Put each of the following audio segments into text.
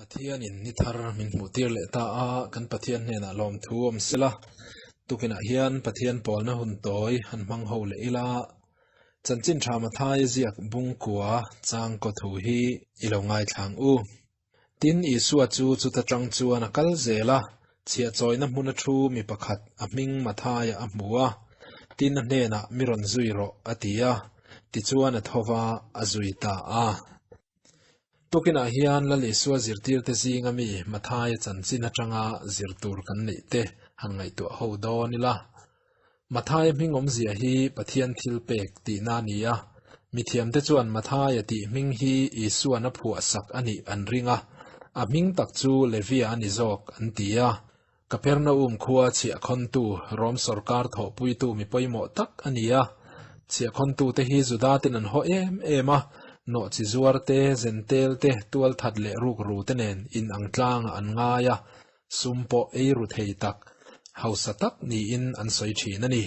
Pathianin ni thar min hmuh tir leh ta a, kan Pathian hnenah lawmthu awm sela, tukinah hian Pathian pawlna hun tawi han hmang ho leh ila, Chanchin Tha Mathaia ziak Bungkua changkaw thu hi i lo ngaithlang u. Tin, Isua chu chuta tang chuan a kal zel a, chhiahchawina hmuna thu mi pakhat a hming Mathaia a hmu a, tin a hnenah mi rawn zui rawh a ti a, tichuan a tho va, a zui ta a. Tukinah hian Lal Isua zirtirte zinga mi Mathaia chanchin atanga zir tur kan neih te han ngaihtuah ho dawn ila. Mathaia hming awmzia hi Pathian thil pek tihna a ni a, mithiamte chuan Mathaia tih hming hi Isuan a phuah sak a nih an ring a, a hming tak chu Levia a ni zawk an ti a. Kapernaum khua chhiahkhawntu, Rom sawrkar thawhpuitu mi pawimawh tak a ni a. Chhiahkhawntute hi Judaten an haw em em a, nawhchi zuar te, zentel te, tualthat leh rukru te nen inang tlangah an ngai a, sum pawh ei ru thei tak, hausa tak niin an sawi thin a ni.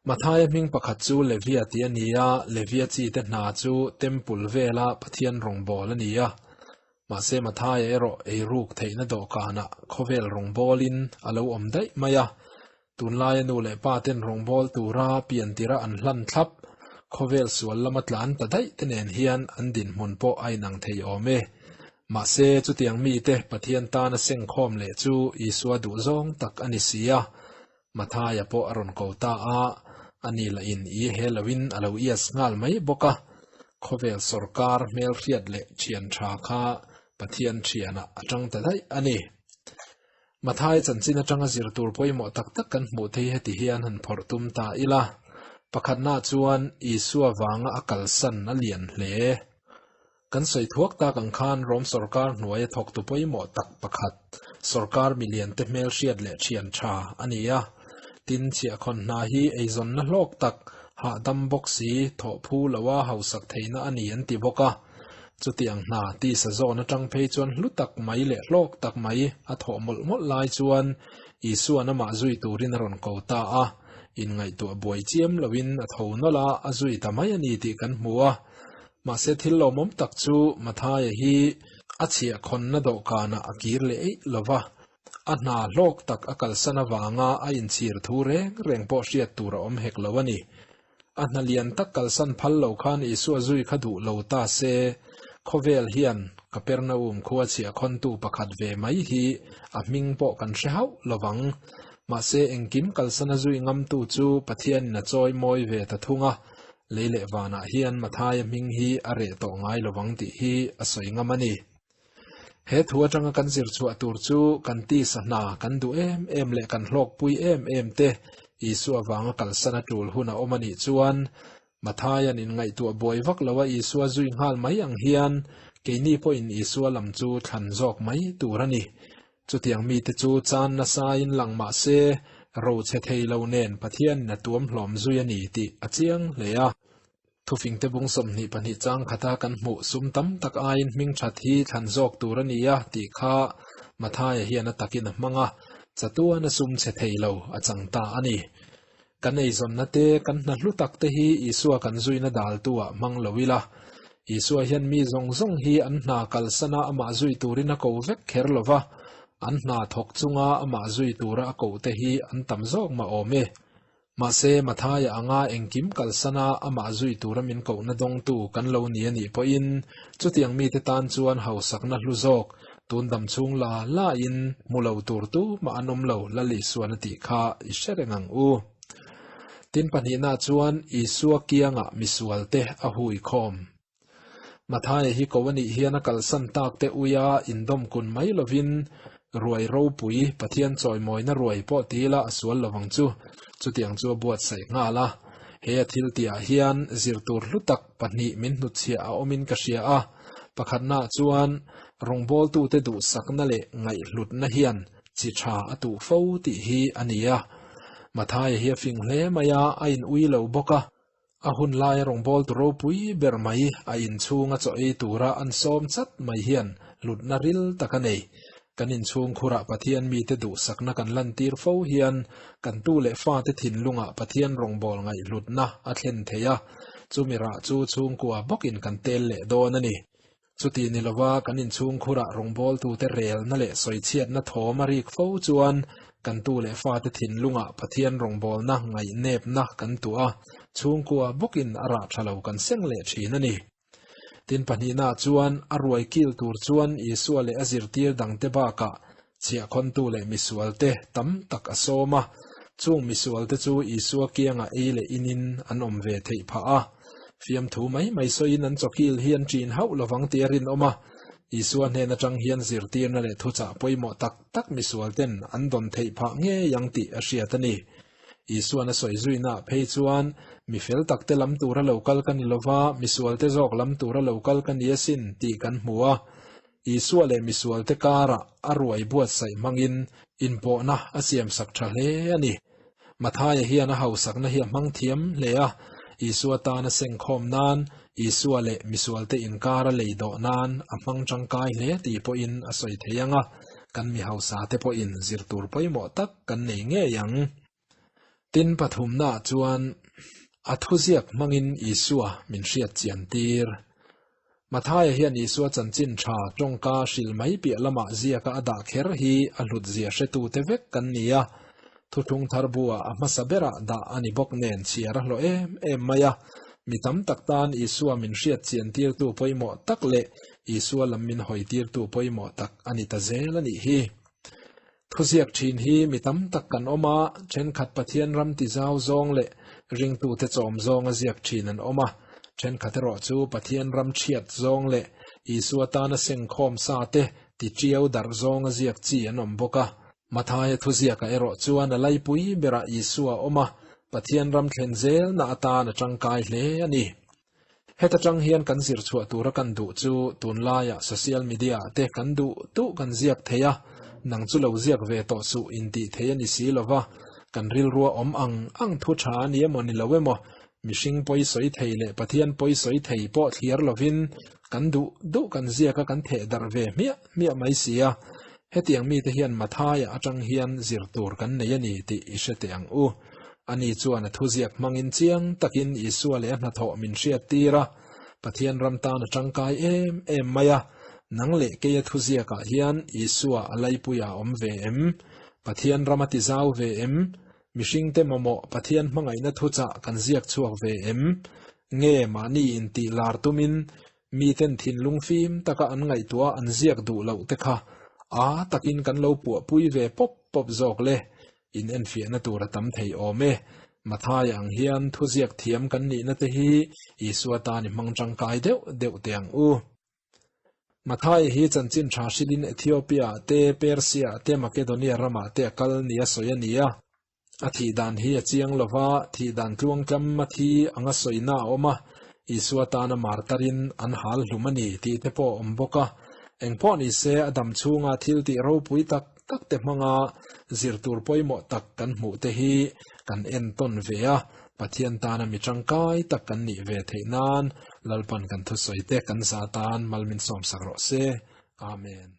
Mathaia hming pakhat chu Levia tih a ni a, Levia chite hna chu Temple vela Pathian rawngbâwl a ni a. Mahse Mathaia erawh eirûk theihna dawhkânah khawvêl rawngbâwlin a lo awm daih mai a. Tunlaia nu leh pa ten rawngbâwl tura piantira an hlan thlap, khawvêl sual lama tlân ta daih te nên hian an dinhmun pawh a inang thei awm e. Mahse chutiang mite Pathian tâna sengkhâwm leh chu Isua duhzâwng tak a ni si a. Mathaia pawh a rawn ko ta a, ani lahin i he loin a lo ias nghal mai bawk a. Khawvel sawrkar hmelhriat leh thian tha kha Pathian thianah a tang ta daih a ni. Mathaia chanchin atanga zir tur pawimawh tak tak kan hmuh thei heti hian han phawrh tum ta ila. Pakhatna chuan Isua vanga a kalsan a lian hle. Kan sawi thuak tak ang khan Rom sawrkar hnuaia thawktu pawimawh tak pakhat, sawrkar miliante hmelhriat leh thian tha a ni a. Tin, chhiahkhawn hna hi eizawnna hlawk tak, hahdam bawk si, thawhphu loa hausak theihna a ni an ti bawk a. Chutiang hna tisa zawn atang phei chuan hlu tak mai leh hlawk tak mai a thawh mawlh mawlh lai chuan Isua'n amah zui turin a rawn ko ta a. Inngaihtuah buai chiam loin a tho nawlh a, a zui ta mai a ni tih kan hmu a. Mahse thil lawmawm tak chu Mathaia hi a chhiahkhawnna dawhkanah a kir leh eih lo va, a hna hlawk tak a kalsan avanga a inchhir thu reng reng pawh hriat tur a awm hek lo a ni. A hna lian tak kalsan phal lo khan Isua zui kha duh lo ta se, khawvel hian Kapernaum khua chhiahkhawntu pakhat ve mai hi a hming pawh kan hre hauh lo vang. Mahse engkim kalsana zui ngamtu chu Pathianin a chawi mawi ve ta thung a, Lei leh vanah hian Mathaia hming hi a reh tawh ngai lo vang tih hi a sawi ngam a ni. He thu atanga kan zir chhuah tur chu kan tisa hna kan duh em em leh kan hlawkpui em em te Isua vanga kalsan a tul hun a awm a nih chuan Mathaia'n inngaihtuah buai vak loa Isua zui nghal mai ang hian keini pawhin Isua lam chu thlan zawk mai tur a ni. Chutiang mite chu chan nasain lang mah se, ro chhe thei lo nen Pathianin a tuam hlawm zui a ni tih a chiang hle a. Thufingte bung 22 chang khata kan hmuh sum tam tak aiin hming that hi thlan zawk tur a ni a tih kha Mathaia hian a takin a hmang a, chatuan a sum chhe thei lo a chang ta a ni. Kan eizawnna te, kan hna hlu tak te hi Isua kan zuina daltu-ah hmang lo ila. Isua hian mi zawng zawng hi an hna kalsana amah zui turin a ko vek kher lo va, an hna thawk chunga amah zui tura a kohte hi an tam zawk mah awm e. Mahse, Mathaia anga engkim kalsana amah zui tura min kohna dawngtu kan lo ni a nih pawhin, chutiang mite tan chuan hausakna hlu zawk, tun dam chhung la lain hmu lo tur tu mah an awm lo Lal Isuan a tih kha i hre reng ang u. Tin pahnihna chuan Isua kiangah misualte a hui khawm. Mathaia hi ko a nih hian a kalsan tak te uia indawm kun mai lovin ruai ropui Pathian chawimawina ruai pawh ti ila a sual lovang chu. Chutiang chu a buatsaih nghal a. He a thil tihah hian zirtur hlu tak pahnih min hnutchhiah a awmin ka hria a. Pakhatnaah chuan rawngbawltute duhsakna leh ngaihhlutna hian chi tha a tuh fo tih hi a ni a. Mathaia hi a fing hle mai a, a in ui lo bawk a. A hun laia rawngbawltu ropui ber mai a inchhunga chaw ei tura an sawm chat mai hian hlutna ril tak a nei. Kan inchhungkhurah Pathian mite duhsakna kan lantir fo hian kan tu leh fate thinlungah Pathian rawngbâwl ngaihhlutna a thlen thei a, chumi rah chu chhungkua bawkin kan tel leh dawn a ni. Chuti ni lova kan inchhungkhurah rawngbawltute relna leh sawichhiatna thawm a rik fo chuan kan tu leh fate thinlungah Pathian rawngbawlna ngaihnepna kan tuah a, chhungkua bawkin a rah tha lo kan seng leh thin a ni. Tin pahnihnaah chuan a ruai kil tur chuan Isua leh a zirtir dangte bakah chhiahkhawntu leh misualte tam tak a sawm a, chung misualte chu Isua kiangah ei leh inin an awm ve theih phah a. Fiamthu mai mai sawiin an chawkil hi an ṭin hauh lovang tih a rinawm a, Isua hnen aṭang hian zirtirna leh thuchah pawimawh tak tak misualten an dawn theih phah ngei ang tih a hriat a ni. Isuan a sawi zuinaah phei chuan, Mi fel takte lam tura lo kal ka ni lova, misualte zawk lam tura lo kal ka ni asin tih kan hmu a. Isua leh misualte karah a ruai buatsaih hmangin inpawhna a siamsak tha hle a ni. Mathaia hian a hausakna hi a hmang thiam hle a, Isua tana sengkhawm nan, Isua leh misualte inkara lei dawh nan a hmang tangkai hle tih pawhin a sawi thei ang a, kan mi hausate pawhin zir tur pawimawh tak kan nei ngei ang. Tin pathumnaah chuan a thuziak hmangin Isua min hriat chian tir. Mathaia hian Isua chanchin tha tawngka hril mai piah lamah ziaka a dah kher hi a hlutzia hretute vek kan ni a. Thuthlung thar buah a hmasa berah dah a ni bawk nen chhiar a hlawh em em mai a. Mi tam tak tan Isua min hriat chian tirtu pawimawh tak leh Isua lam min hawi tirtu pawimawh tak a ni ta zel a nih hi. Thuziak thin hi mi tam tak kan awm a, thenkhat Pathian ram ti zau zawng leh ringtute chawm zawnga ziak thin an awm a, thenkhat erawh chu Pathian ram chhiat zawng leh Isua tana sengkhawm sa te ti tiau darh zawnga ziak chi an awm bawk a. Mathaia thuziakah erawh chuan a laipui berah Isua a awm a, Pathian ram thlen zelna atan a tangkai hle a ni. Heta tang hian kan zir chhuah tura kan duh chu tunlaiah social media ah te kan duh duh kan ziak thei a, nang chu lo ziak ve tawh suh intih thei a ni si lova, kan rilrua awm ang ang thu tha a ni emaw ni lo emaw, mihring pawi sawi thei leh Pathian pawi sawi thei pawh thliar lovin kan duh duh kan ziak a kan theh darh ve hmiah hmiah mai si a, hetiang mite hian Mathaia atang hian zir tur kan nei a ni tih i hre teh ang u. Ani chuan a thuziak hmangin chiang takin Isua leh a hnathawh min hriattir a, Pathian ram tan a tangkai em em mai a. Nang leh keia thuziakah hian Isua a laipuiah a awm ve em? Pathian ram a tizau ve em? Mihringte mamawh Pathian hmangaihna thuchah kan ziak chhuak ve em? Nge mahni intih lar tumin Miten thinlung fim taka an ngaihtuah an ziak duh loh te kha a takin kan lo puahpui ve pawp pawp zawk le. In enfiahna tur a tam thei awm e. Mathaia ang hian thuziak thiam kan nihna te hi Isua tan i hmang tangkai deuh deuh teh ang u. Mathaia hi chanchin tha hrilhin Ethiopia ah te, Persia ah te, Makedonia ramah te a kal nia sawi a ni a. A thih dan hi a chiang lo va, thih dan tluangtlam a thi anga sawina a awm a, Isua tana martarin an hal hlum a ni tih te pawh a awm bawk a. Engpawh ni se, a dam chhunga thil tih ropui tak tak te hmanga zir tur pawimawh tak kan hmuh te hi kan entawn ve a, Pathian tana mi tangkai tak kan nih ve theih nan Lalpan kan thusawi te kan za tan mal min sawmsak rawh se. Amen.